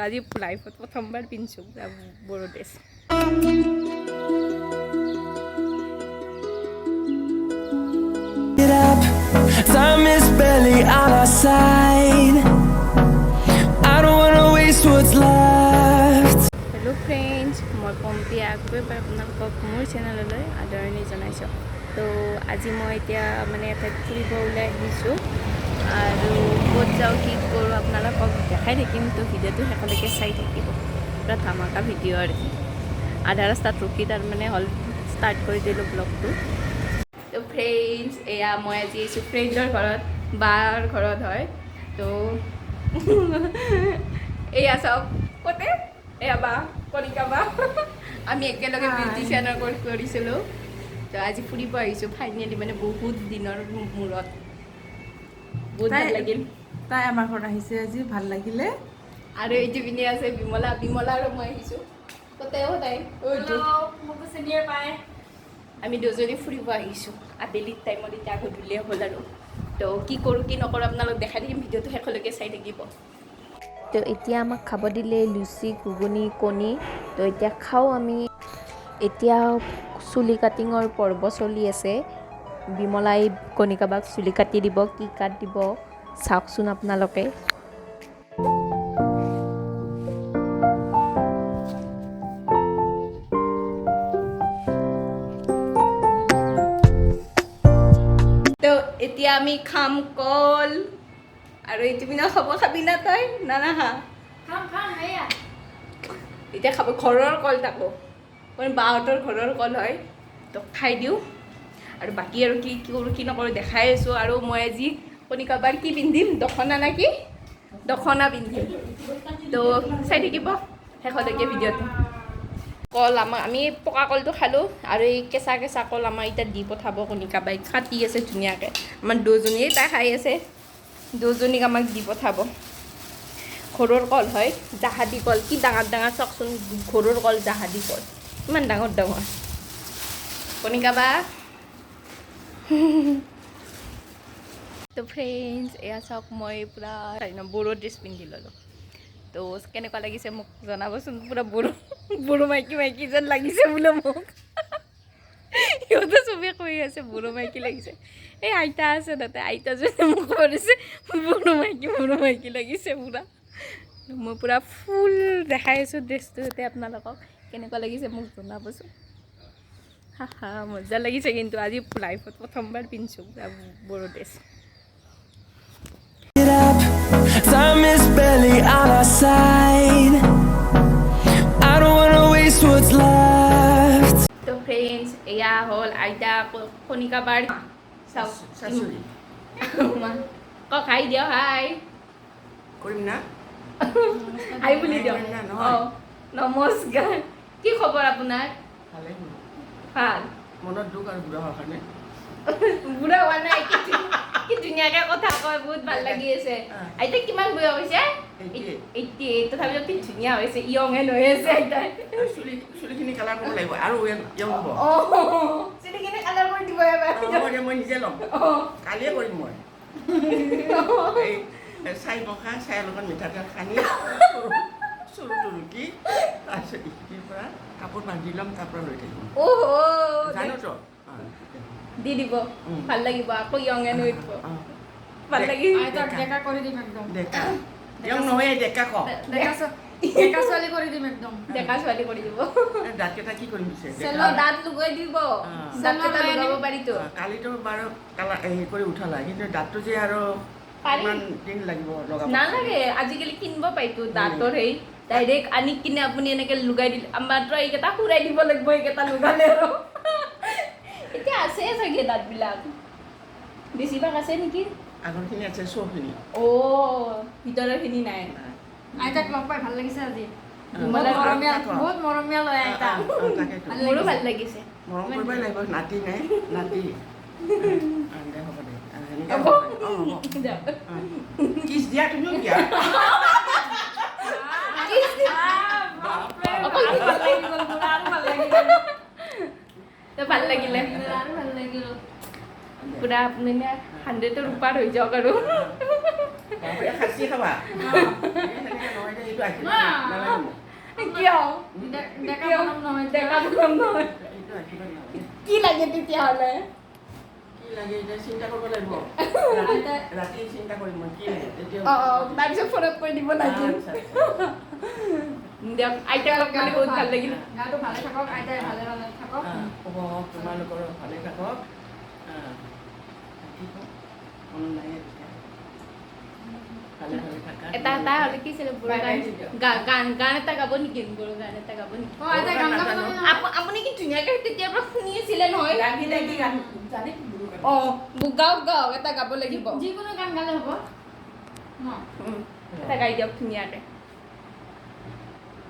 আজি লাইফত প্ৰথমবাৰ পিন্ধিছোঁ পুৰা Bodo dress. Get up. Time is barely on our side. I don't wanna waste what's left. Hello friends, মই পম্পী, আকৌ এবাৰ আপোনালোকক মোৰ চেনেললৈ আদৰণি জনাইছোঁ। তো আজি মই এতিয়া মানে এঠাইত ফুৰিব ওলাই আহিছোঁ আৰু ক'ত যাওঁ, কি কৰোঁ আপোনালোকক দেখাই থাকিম। তো ভিডিঅ'টো শেষলৈকে চাই থাকিব। পূৰা ধামাকা ভিডিঅ' আৰু আধা ৰাস্তাত ৰখি তাৰমানে হ'ল ষ্টাৰ্ট কৰি দিলোঁ ব্লগটো। তো ফ্ৰেণ্ডছ, এয়া মই আজি আহিছোঁ ফ্ৰেণ্ডৰ ঘৰত, বাৰ ঘৰত হয়। তো এয়া চাওক, ক'তে এয়া বা কণিকা বা, আমি একেলগে বিউটিচিয়ানৰ কৰ্চ কৰিছিলোঁ। তো আজি ফুৰিব আহিছোঁ ফাইনেলি, মানে বহুত দিনৰ মূৰত। বহুত ভাল লাগিল। তাই আমাৰ ঘৰত আহিছে আজি, ভাল লাগিলে। আৰু এইটো পিনে আছে বিমলা। বিমলা আৰু মই আহিছোঁ। ক'তে অ' তাই ঐটো। মোকতো চিনিয়ে পায়। আমি দুজনী ফুৰিব আহিছোঁ আবেলি টাইমত। এতিয়া গধূলিয়ে হ'ল আৰু। তো কি কৰোঁ, কি নকৰোঁ আপোনালোক দেখাই থাকিম, ভিডিঅ'টো শেষলৈকে চাই থাকিব। তো এতিয়া আমাক খাব দিলে লুচি, ঘুগুনি, কণী। তো এতিয়া খাওঁ আমি। এতিয়া চুলি কাটিঙৰ পৰ্ব চলি আছে। বিমলাই কণিকাবাক চুলি কাটি দিব। কি কাট দিব চাওকচোন আপোনালোকে। তো এতিয়া আমি খাম কল আৰু এইটো পিনে খাব। খাবি না তই? না নাখা? খাম খাম, এয়া। এতিয়া খাব ঘৰৰ কল, তাকো মানে বাহঁতৰ ঘৰৰ কল হয়। তো খাই দিওঁ আৰু বাকী আৰু কি কি কৰোঁ, কি নকৰোঁ দেখাই আছোঁ। আৰু মই আজি কণিকাবাৰ কি পিন্ধিম, দখনা নে কি, দখনা পিন্ধিম। তো চাই থাকিব শেষলৈকে ভিডিঅ'টো। কল আমাৰ, আমি পকা কলটো খালোঁ আৰু এই কেঁচা কেঁচা কল আমাৰ এতিয়া দি পঠাব। কণিকাবাই কাটি আছে ধুনীয়াকৈ। আমাৰ দুজনীয়ে, তাই খাই আছে, দুজনীক আমাক দি পঠাব। ঘৰৰ কল হয়, জাহাদী কল। কি ডাঙৰ ডাঙৰ চাওকচোন, ঘৰৰ কল, জাহাদী কল, ইমান ডাঙৰ ডাঙৰ। কণিকা বা। তো ফ্ৰেণ্ডছ, এয়া চাওক, মই পূৰা বড়ো ড্ৰেছ পিন্ধি ল'লোঁ। তো কেনেকুৱা লাগিছে মোক জনাবচোন। পূৰা বড়ো বড়ো মাইকী মাইকী যেন লাগিছে বোলে মোক। সিহঁতে চবেই কৈ আছে বড়ো মাইকী লাগিছে। এই আইতা আছে তাতে, আইতাজনে মোক কৰিছে বড়ো মাইকী, বড়ো মাইকী লাগিছে পূৰা। মই পূৰা ফুল দেখাই আছোঁ ড্ৰেছটো এতিয়া আপোনালোকক। কেনেকুৱা লাগিছে মোক জনাবচোন। হা হা, মজা লাগিছে কিন্তু। আজি লাইফত প্ৰথমবাৰ পিন্ধিছোঁ পূৰা Bodo dress. Get up. Time is barely on our side. I don't wanna waste what's left. তো ফ্ৰেণ্ডছ, এয়া হ'ল আইতা কণিকা বাৰ। চাওক। শাশুড়ি। কওক, হাই দিয়ক, হাই। কৰিম না? হাই বুলি দিয়ক। না, নহয়। অঁ, নমস্কাৰ। কি খবৰ আপোনাৰ? ভালে। ভাল। মনত দুখ আৰু বুঢ়া হোৱাৰ কাৰণে। বুঢ়া হোৱা নাই। কি ধুনীয়াকে কথা কয়, বহুত ভাল লাগি আছে। আইতা কিমান বয়স হৈছে? 88. 88। তথাপিও কি ধুনীয়া হৈছে, য়ং এণ্ড হৈ আছে আইতাই। আৰু চুলিখিনি কালাৰ কৰিব লাগিব আৰু য়ং হ'ব। অঁ, চুলিখিনি কালাৰ কৰি দিব এবাৰ। হ'ব দে, মই নিজে ল'ম। কালিয়ে কৰিম মই। এই ছাই পকা, ছাইৰ লগত মিঠাতেল সানি চৰুটো ৰুকি, তাৰপিছত ইখিনিৰ পৰা কাপোৰ বান্ধি ল'ম, তাৰ পৰা লৈ থাকিম। অহ। জানোতো। দি দিব। ভাল লাগিব, আকৌ য়ং এণ্ড হৈ উঠিব। ভাল লাগি। আইতাক ডেকা কৰি দিম একদম। ডেকা, য়ং নহয়, ডেকা ক। ডেকা ছোৱালী কৰি দিম একদম। ডেকা ছোৱালী কৰি দিব। এই দাঁতকেইটা কি কৰিম পিছে? অ, দাঁত লগাই দিব। দাঁতকেইটা লগাব পাৰিতো। কালিতো বাৰু কালাৰ হেৰি কৰি উঠালা, কিন্তু দাঁতটো যে আৰু পাৰি। কিমান দিন লাগিব লগাব? নালাগে, আজিকালি কিনিব পাইতো দাঁতৰ সেই, ডাইৰেক্ট আনি কিনে আপুনি এনেকে লগাই দিলে। আমাৰতো এইকেইটা সুৰাই দিব লাগিব এইকেইটা লগালে। আৰু এতিয়া আছে চাগে দাঁতবিলাক, বেছিভাগ আছে নেকি? আগৰখিনি আছে, চৌখিনি। অ', ভিতৰৰখিনি নাই। আইতাক লগ পাই ভাল লাগিছে আজি। বিমলা। বহুত মৰমীয়াল, বহুত মৰমীয়াল হয় আইতা। তাকেতো। ভাল। মোৰো ভাল লাগিছে। মৰম কৰিবই লাগিব, নাতি নাই নাতি। দে, হ'ব দে। সেনেকে হ'ব। হ'ব। অঁ, হ'ব। যাওক। কিছ দিয়া, তুমিও দিয়া। অকল আৰু ভাল লাগি গ'ল মোৰ, আৰু ভাল লাগি গ'ল। তো ভাল লাগিলে। আৰু ভাল লাগিল। পুৰা আপুনি 100ৰ ওপৰ হৈ যাওক আৰু। বাপৰে, খাচী খাবা। সেনেকে নহয় দে, সেইটো। এইটো আশীৰ্বাদ নালাগে মোক। কিয়? ডেকা কিয়? বনাম নহয়। ডেকা বনাম নহয়? এইটো আশীৰ্বাদ নালাগে। কি লাগে তেতিয়াহ'লে? কি লাগে এতিয়া চিন্তা কৰিব লাগিব। ৰাতি চিন্তা কৰিম মই কি লাগে তেতিয়া। অঁ অঁ তাৰপিছত ফোনত কৈ দিব লাগিল। আচ্ছা, আচ্ছা। দিয়ক, আইতাক লগ পালে বহুত ভাল লাগিল। গাটো ভালে থাকক, আইতাই ভালে ভালে থাকক। হ'ব, তোমালোকৰো ভালে থাকক। কি কওঁ, মনত নাই এতিয়া। ভালে ভালে থাকা। এটা এটা হ'লে কি আছিলে বড়ো বাই গান? বাই দিয়ক। গান গান এটা গাব নেকি? বড়ো গান এটা গাব নেকি? অ, আইতাই গান গাব জানে নহয়। আপুনি কি ধুনীয়াকে তেতিয়াৰ পৰা শুনি আছিলে নহয়। লাগি লাগি গান জানে। অঁ, গাওক গাওক, এটা গাব লাগিব। যিকোনো গান গালে হ'ব ন? এটা গাই দিয়ক ধুনীয়াকে।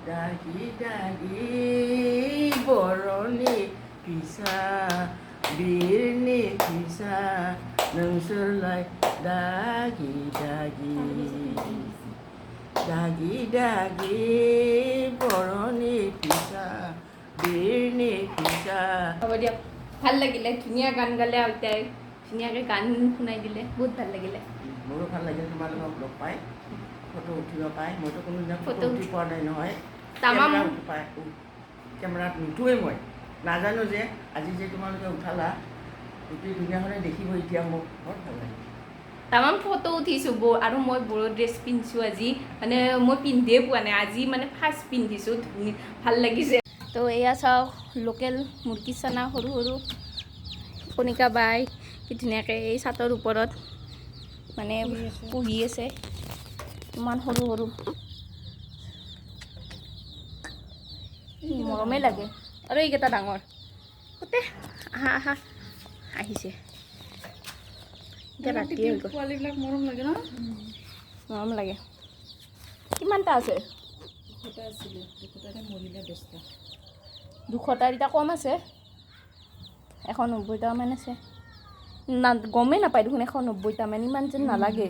दागि दागि बर'नि फिसा, बिरनि फिसा, नोंसोरलाय दागि दागि, दागि दागि बर'नि फिसा, बिरनि फिसा। হ'ব দিয়ক, ভাল লাগিলে। ধুনীয়া গান গালে আইতাই, ধুনীয়াকৈ গান শুনাই দিলে, বহুত ভাল লাগিলে। মোৰো ভাল লাগিল তোমালোকক লগ পাই, ফটো উঠিব পাই। মইতো কোনোদিনা ফটো ফটো উঠি পোৱা নাই নহয়। তামাম। কেমেৰা উঠি পাই, কেমেৰাত নুঠোৱেই মই, নাজানো যে আজি যে তোমালোকে উঠালা, গোটেই দুনীয়াখনে দেখিব এতিয়া মোক, বৰ ভাল লাগিল। তামাম ফটো উঠিছোঁ বৌ আৰু মই। বড়ো ড্ৰেছ পিন্ধিছোঁ আজি, মানে মই পিন্ধিয়ে পোৱা নাই, আজি মানে ফাৰ্ষ্ট পিন্ধিছোঁ। ভাল লাগিছে। তো এয়া চাওক, লোকেল মুৰ্গী চানা সৰু সৰু। কণিকা বাই কি ধুনীয়াকৈ এই চাটৰ ওপৰত মানে পুহি আছে, ইমান সৰু সৰু, মৰমেই লাগে। আৰু এইকেইটা ডাঙৰ গোটেই। আহা আহা, আহিছে। এতিয়া ৰাতি হৈ গ'ল। পোৱালিবিলাক মৰম লাগে ন? মৰম লাগে। কিমানটা আছে? 200টা আছিলে, 200টাতে মৰিলে 10টা। 200টাৰ এতিয়া কম আছে, 190টামান আছে। না, গমেই নাপায় দেখোন, 190টামান ইমান যেন নালাগে।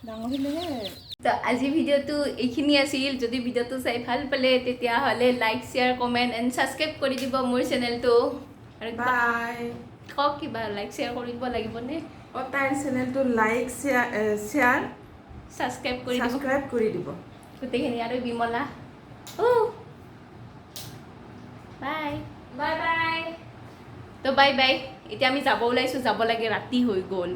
ডাঙৰ হ'লেহে। তো আজি ভিডিঅ'টো এইখিনি আছিল। যদি ভিডিঅ'টো চাই ভাল পালে, তেতিয়াহ'লে like, share, comment and subscribe কৰি দিব মোৰ চেনেলটো। আৰু কিবা বাই। কওক কিবা, লাইক শ্বেয়াৰ কৰি দিব লাগিবনে? অ, তাইৰ চেনেলটো লাইক, শ্বেয়াৰ শ্বেয়াৰ ছাবস্ক্ৰাইব কৰি দিব। ছাবস্ক্ৰাইব কৰি দিব। গোটেইখিনি। আৰু বিমলা, অ' বাই। Bye bye. তো বাই বাই। এতিয়া আমি যাব ওলাইছোঁ, যাব লাগে, ৰাতি হৈ গ'ল।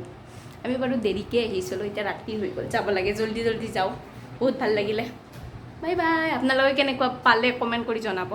আমি বাৰু দেৰিকৈ আহিছিলোঁ, এতিয়া ৰাতি হৈ গ'ল, যাব লাগে, জল্দি জল্দি যাওঁ। বহুত ভাল লাগিলে, বাই বাই। আপোনালোকে কেনেকুৱা পালে কমেণ্ট কৰি জনাব।